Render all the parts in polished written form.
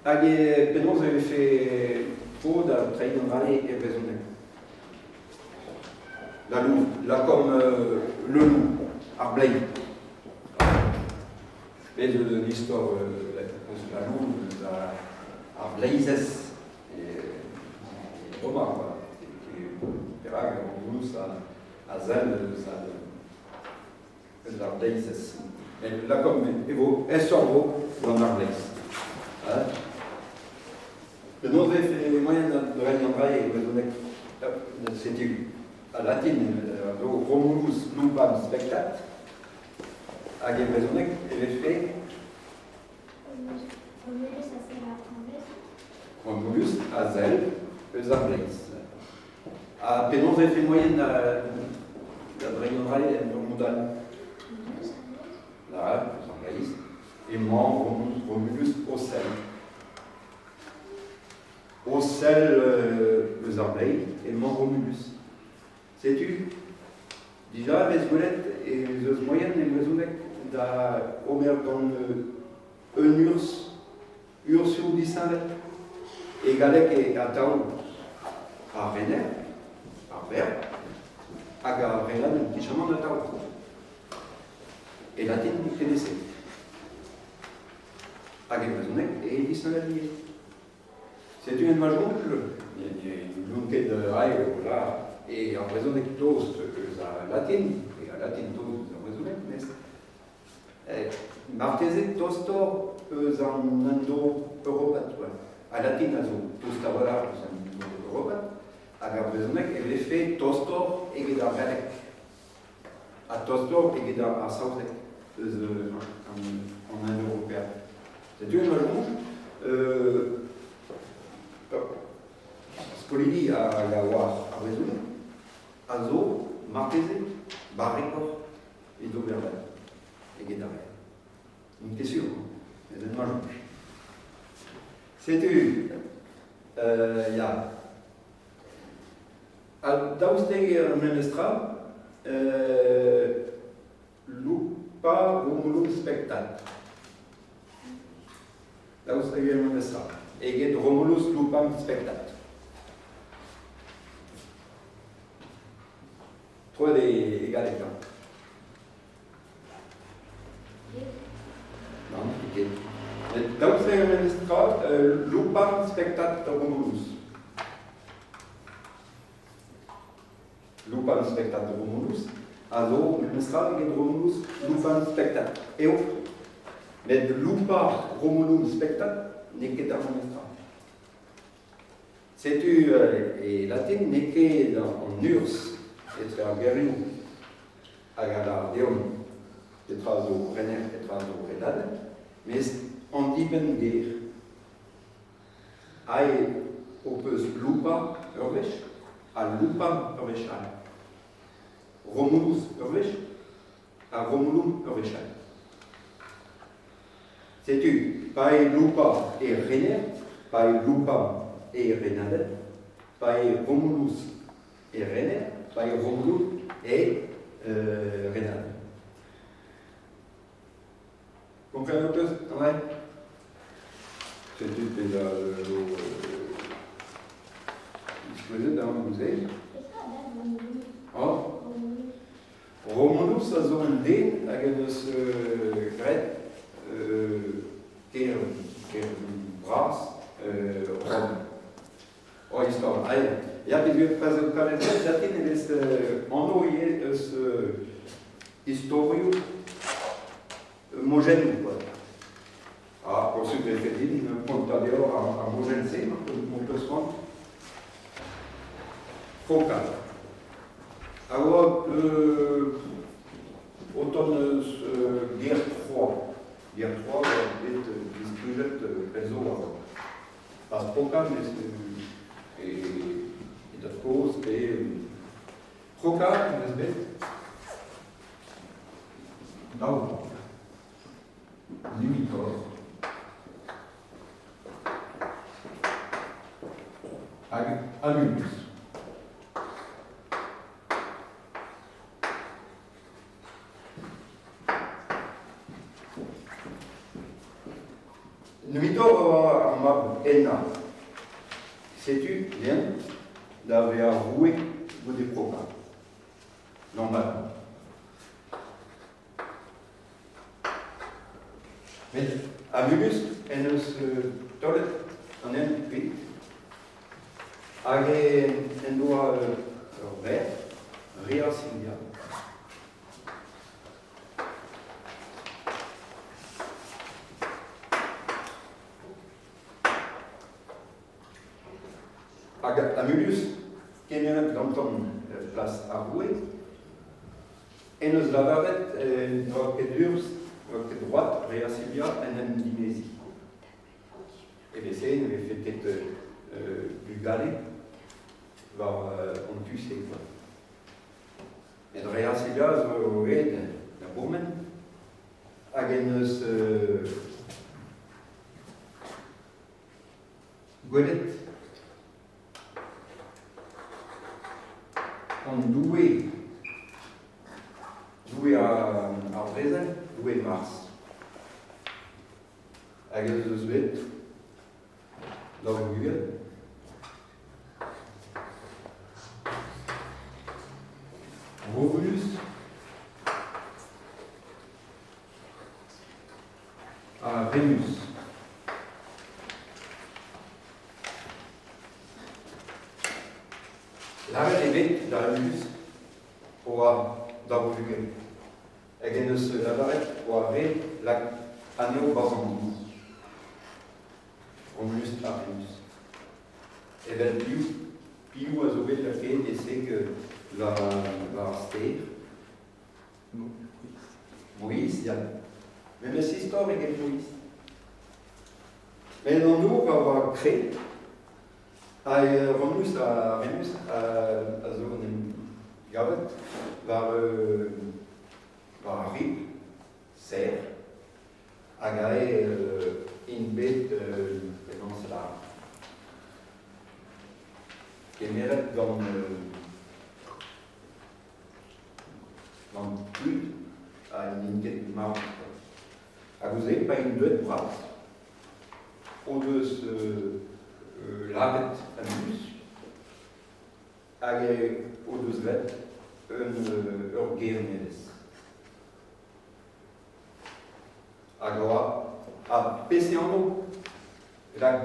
Hag e penaos e vefe tro da treiñ an dra-se e brezhoneg? La louve, lakaomp le loup, ar bleiz. Bez eus un istor eus la louve, eus ar bleizez e Roma, quoi. Perak Romulus a sell eus eus ar bleizez. Met lakaomp e vo aesoc'h vo gant ar bleiz. Hein? Penaos e vefe moaien da dreiñ an dra e brezhoneg? Setu al latin a zo Romulus lupam spectat hag e brezhoneg e vefe Romulus a sell ar bleiz. Romulus a sell eus ar bleiz. Ha penaos e vefe moaien da dreiñ an dra en ur mod all? Da, eus ar bleiz. Emañ Romulus o sell. O sell eus ar bleiz emañ Romulus. Setu, dija e vez gwelet ez eus moaien e brezhoneg da ober gant un urzh, urzhioù disheñvel. E galleg eo atav ar rener, ar verb, hag ar renadenn dichamant atav. E latin n'eo ket se. Hag e brezhoneg eo disheñvel ivez. Setu en ma soñj, n'on ket aet o lâr e ar brezhoneg tost eus al latin, pe al latin tost eus ar brezhoneg, mes marteze tostoc'h eus an indo-europat kwa. Al latin a zo tost a-walc'h eus an indo-europat, hag ar brezhoneg e vefe tostoc'h eget ar galleg. Ha tostoc'h eget ar saozneg eus an Indo-europeat. Setu ma soñj, skolidi hag a oar ar brezhoneg a zo marteze barrekoc'h evit ober eget ar re all. N'on ket sur, met en ma soñj. Setu, ya. Ha daoust hag eo ar memes tra, Lupa Romulum spectat. Daoust hag eo ar memes tra eget Romulus lupam spectat. Troet e galleg hañ. Nann, n'eo ket. Met daoust eo memes tra lupam spectat Romulus. Lupam spectat Romulus a zo memes tra eget Romulus lupam spectat. Eo. Met lupa Romulum spectat n'eo ket ar memes tra. Setu e latin n'eo ket an urzh etre ar gerioù hag a lâr deomp petra zo rener, petra zo renadenn, mes an dibenn-ger. Aet ho peus loupañ ur wech ha loupañ ur wech all. Romulus ur wech ha Romulum ur wech all. Setu, pa eo loupañ e rener, pa eo loupañ e renadenn, pa eo Romulus e rener, pa eo Romulum e renadenn. Kompren ho peus, André? Setu pezh a zo diskouezet amañ-se. Oh. Romulus a zo un den hag en deus graet kêr, kêr bras Rom. Oh, istor. Ah, ya, peogwir pa zo kavet latin e vez anv ivez eus istorioù mojennoù quoi. Ah, posubl e vefe din kontañ deoc'h ar mojenn-se, m'ho peus c'hoant. Krokal. A oa o tont eus ger Troa. Ger Troa a oa bet distrujet pell zo a-raok. Pas Krokal, mes e dad-kozh pe Krokal en deus bet daou Numitor hag Amulius. Numitor a oa ar mab henañ. Setu eñ da vezañ roue goude Proka. Normal. Met Amulus en deus taolet an hent kuit hag en doa ur verc'h, Rhea Silvia. Hag Amulus, kemeret gantañ plas ar roue, en deus lavaret n'oa ket urzh, n'oa ket droad Rhea Silvia en em dimeziñ. Evel-se ne vefe ket bugale war an tu-se kwa. Met Rhea Silvia zo aet da bourmen hag en deus gwelet an doue, doue ar brezel, doue Mars. Hag ez eus bet daou bugel. Romulus ha Remus. Lavaret eo bet da Remus oa daou bugel hag en deus lavaret oa ret lak anezho 'barzh an dour. Romulus ha Remus. Evel piv, piv a zo bet lakaet e-seg war ar stêr? Moïse, ya. Memes istor eget Moïse. Met an dour a oa kre, ha Romulus ha Remus a zo en em gavet war, war ar ribl serr, hag aze int bet penaos lâret kemeret gant Gant tud ha n'int ket marv. Hag ouzh pa int deuet bras o deus lâret a-us hag o deus graet ur ger nevez. Hag a oa ha peseurt anv lak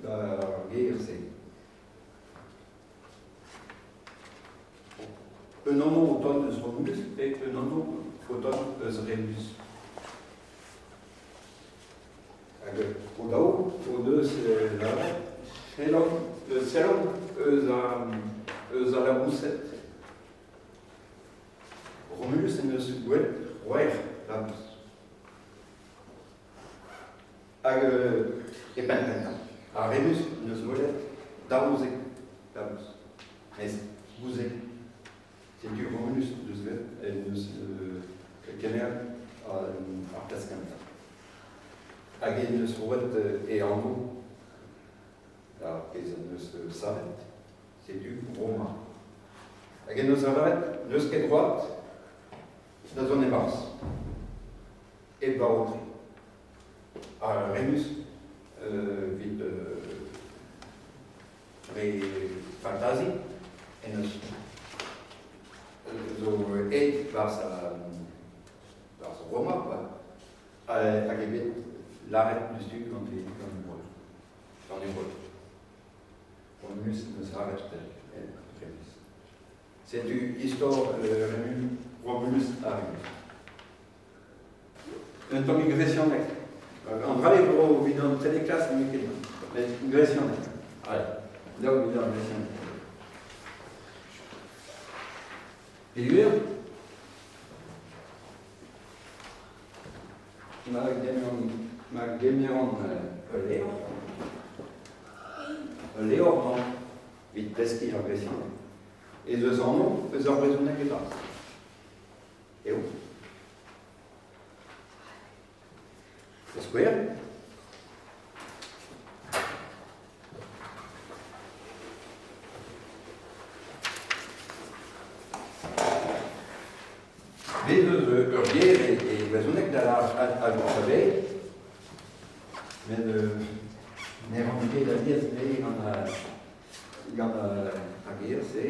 d'ar ger-se. Un anv o tont eus Romulus pe un anv o tont eus Remus. Hag o-daou o deus lavaret sellomp eus al laboused. Romulus en deus gwelet c'hwec'h labous. Hag e penn kentañ, ar Remus en deus gwelet 12 labous. Mes bouzek. Setu Romulus deus graet en deus kemeret ar plas kentañ. Hag en deus roet e anv d'ar pezh en deus savet. Setu Roma. Hag en deus lavaret n'eus ket droad da zont e-barzh. Hep aotre. Ha Remus evit dre faltazi en deus zo aet 'barzh 'barzh Roma kwa hag eo bet lâret diouzhtu gant e gant e breur gant e breur. Romulus en deus lâret Remus. Setu istor Romulus ha Remus. Un tammig gresianeg. An dra eo evit an trede klas n'eo ket, met gresianeg. Allez, daou evit ar gresianeg. Peogwir ma gemeran, ma gemeran ul levr, ul levr-mañ evit deskiñ ar gresianeg, ez eus anv eus ar brezhoneg e-barzh. Eo. Da skouer. Bez eus ur ger e brezhoneg da lâret alfabet. Met ne ran ket alies me gant gant ar ger-se.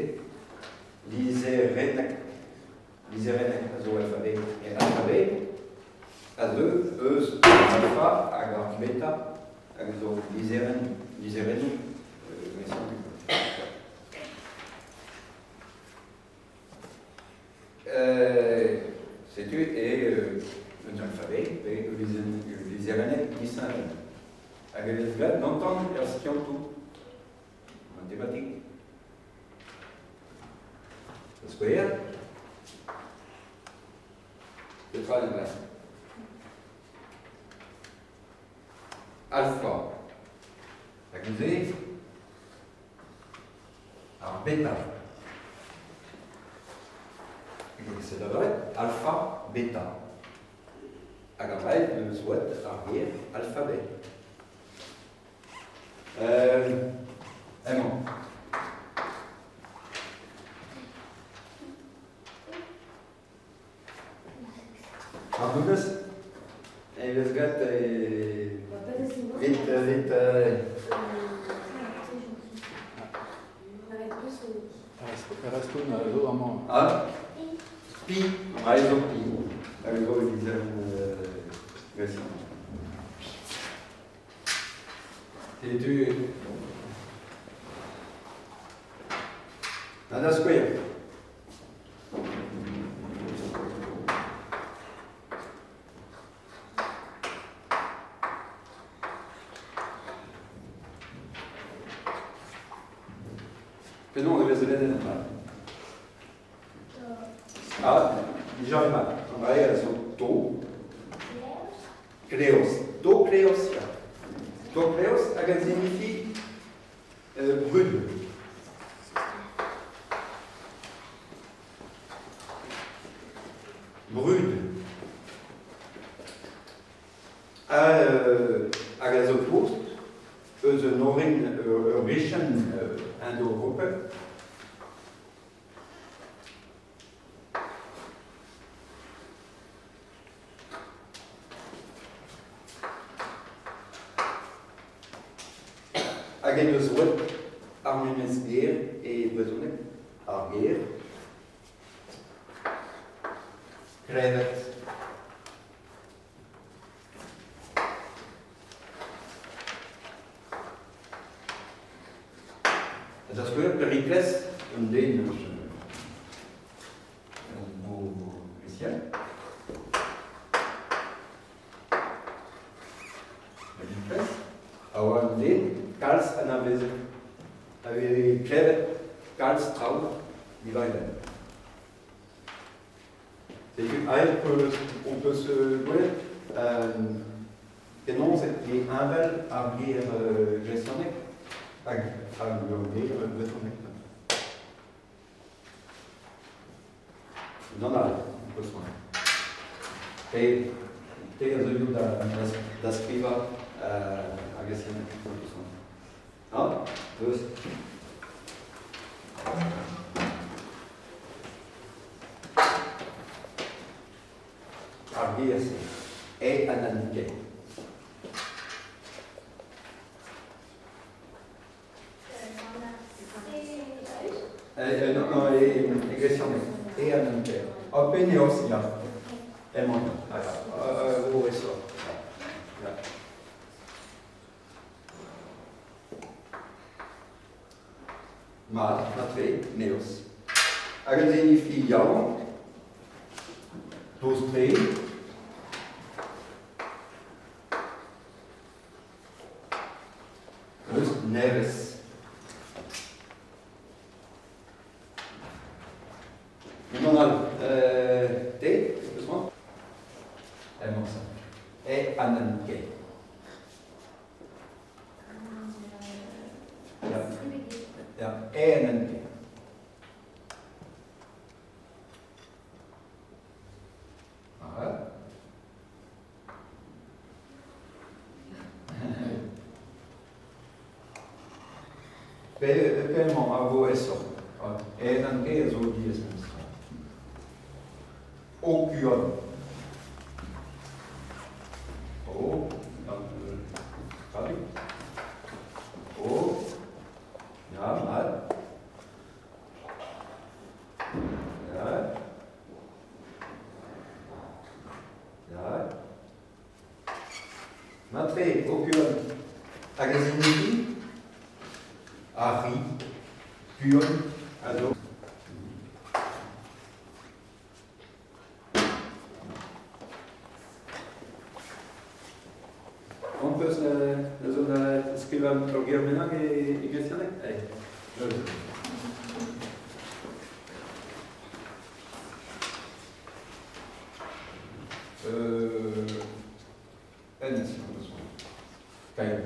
Lizherenneg. Lizherenneg a zo alfabet. Alfabet a zeu eus alfa hag ar beta hag a zo lizherenn, lizherennoù gresianek. Setu eo un alfabet pe ul lizherenneg disheñvel hag e vez graet gantañ er skiantoù matematik. Da skouer, petra eo graet? Alpha. Hag neuze, Ar beta. Hag se lavaret alpha, beta. Hag ar vaet eus oad ar ger alphabet. Emañ. Ar memes e vez graet evit evit Respont a zo amañ. Ah, pi, an zo pi. Hag zo evit gresian. Setu Na da skouer. Penaos e vez lennet an dra? Ah, dija emañ. An dra a zo to. Kleos. To kleos, ya. To kleos hag a signifi brud. Brud. Hag a zo tost eus un orin ur richenn indo-europel. Hag en deus roet ar memes ger e brezhoneg, ar ger klevet. Da skouer, Perikles, un den eus Bro-Gresian. Perikles a oa un den kalz anavezet, a veze klevet kalz traoù diwar e benn. Setu aet on peus gwelet penaos e heñvel ar ger gresianek hag ar ger brezhonek. Unan all peus c'hoant. Te, te a zeuio da, da, da skrivañ ar gresianeg peus c'hoant. Ha, deus. Ar ger-se, e ananike. Non, non, e, e gresianeg, e ananike. Ha penaos, ya. Emañ, ah, ya. O, esor. Ya. Mat, mat-tre, neoz. Hag un den yaouank, tost-tre, eus nevez. Unan all, te, eus c'hoant? Emañ ça. E Ananke. Ya. Ya, E-N-N-K. Ah. Pe, pemañ a vo aesoc'h. E-N-N-K a zo diaes memestra. Okuon. Oh, Matre, o buan. Hag a zinifi ar ri, buan, a zo. On peus da zo da skrivañ ur ger bennak e gresianeg? Eh, neuze. Enez, Kain.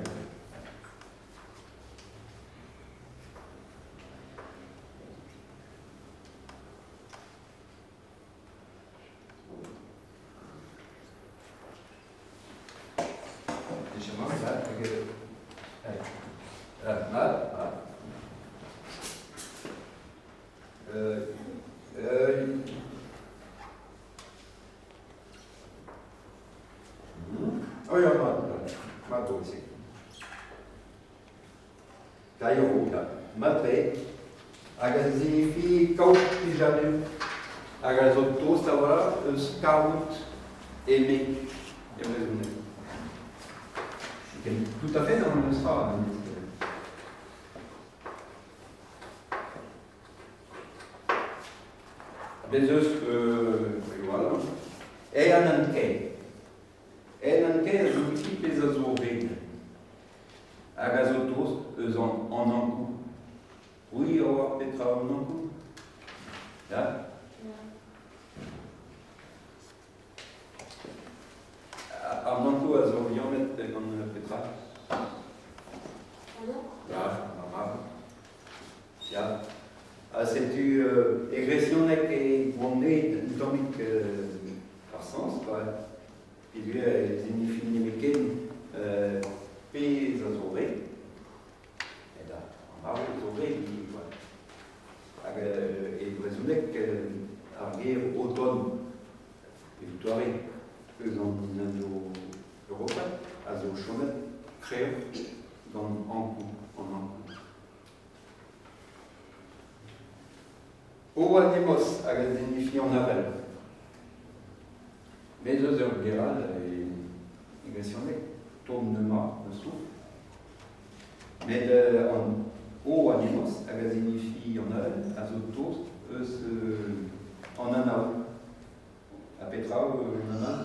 Oh ya, mat, mat eo se. Kaero, ya. Mat-tre. Hag a zinifi kaout plijadur. Hag a zo tost a-walc'h eus karout eme e brezhoneg. Tout à fait dans le même sens. Bez eus voilà. En an ken. En an ken a zo outi pezh a zo ret. Hag a zo tost eus an Ankou. Oui, a oar petra an Ankou. Ya? An Ankou a zo liammet gant petra? Ya, ar Ya. Ha setu e gresianeg e oan-me un tammig ar sañs, kwa. Peogwir e zinifi nemetken pezh a zo ret. Met an marv zo ret ivez, kwa. Hag e brezhoneg ar ger automne, evit doare eus an Indo-Europat, a zo chomet kreñv gant Ankou, an Ankou. O anemos hag a zinifi an avel. Bez eus ur ger all e gresianeg, tournement eus souffle. Met an O anemos hag a zinifi an avel a zo tost eus an anav. Ha petra an anav?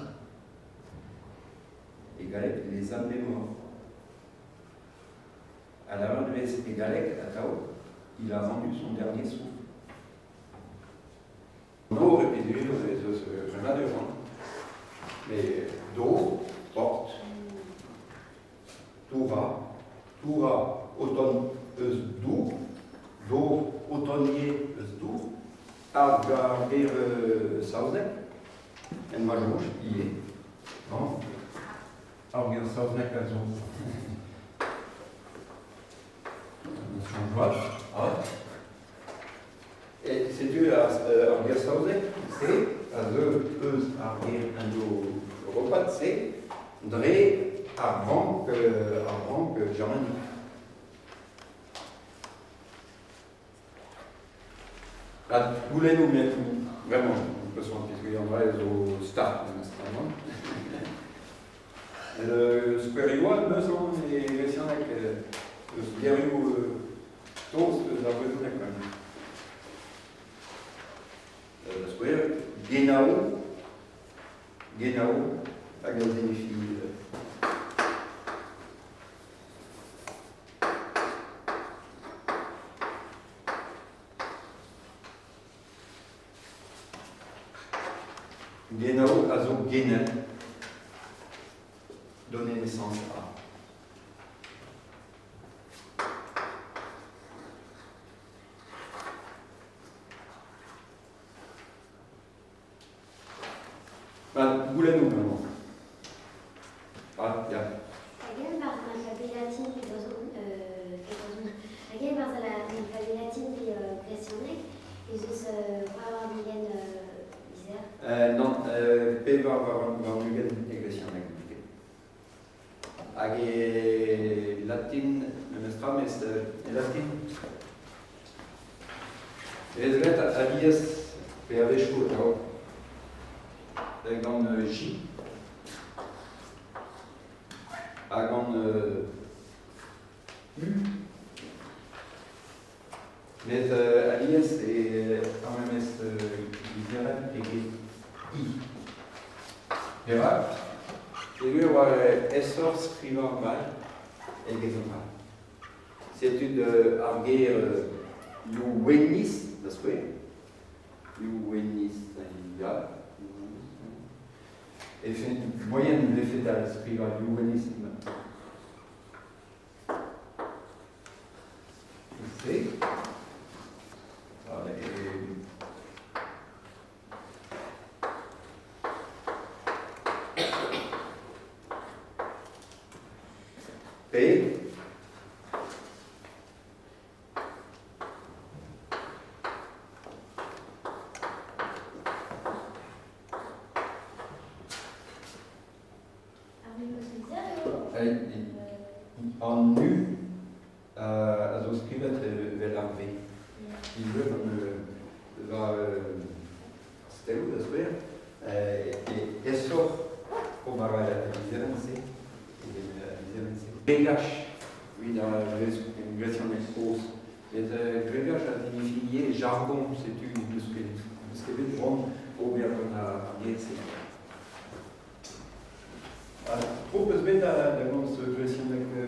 E galleg, les âmes des morts. A lavaret vez e galleg atav, il a rendu son dernier souffle. Nor e pedur ez eus renadur hein. Mais do, porte, toura, toura o tont eus dour, dour o tont ivez eus dour, ar ger saozneg, en ma soñj ivez. Non? Ar ger saozneg a zo soñj vat. Ah. E setu ar ger saozneg se a zeu eus ar ger indo-europat-se dre ar brank ar brank germanik. Ha goulennoù met vraiment, peseurt puisque an dra zo start memestra, non? Skouerioù all 'meus aon e gresianeg eus gerioù tost eus ar brezhoneg bremañ. Da skouer, genau, genau hag a zinifi Genau a zo genel. Donner naissance à. Ba, goulennoù bremañ. Ah, ya. Hag-eñ barzh an alfabet latin pe brezhon pe brezhon hag-eñ barzh an alfabet latin pe gresianeg ez eus c'hwec'h lizher? Nann, pevar warn-ugent e gresianeg. Hag e latin memestra, mes e latin e vez graet alies pe a-wechoù atav gant J. Ha gant U. Met alies e ar memes lizherenn eget I. Perak? Peogwir e oa aesoc'h skrivañ mat eget an all. Setu ar ger Youennis, da skouer. Youennis, ya. Moaien vefe da skrivañ Youennis. Se. Pe An U a zo skrivet evel ar V. Ivez gant va steloù da skouer, e aesoc'h ober al lizherenn-se eget al lizherenn-se. Gregach evit ar gresianeg kozh. Met gregach a zinifi ivez jargon, setu n'eus ket bet c'hoant ober gant ar ger-se. Tro 'peus bet da gomz gresianeg?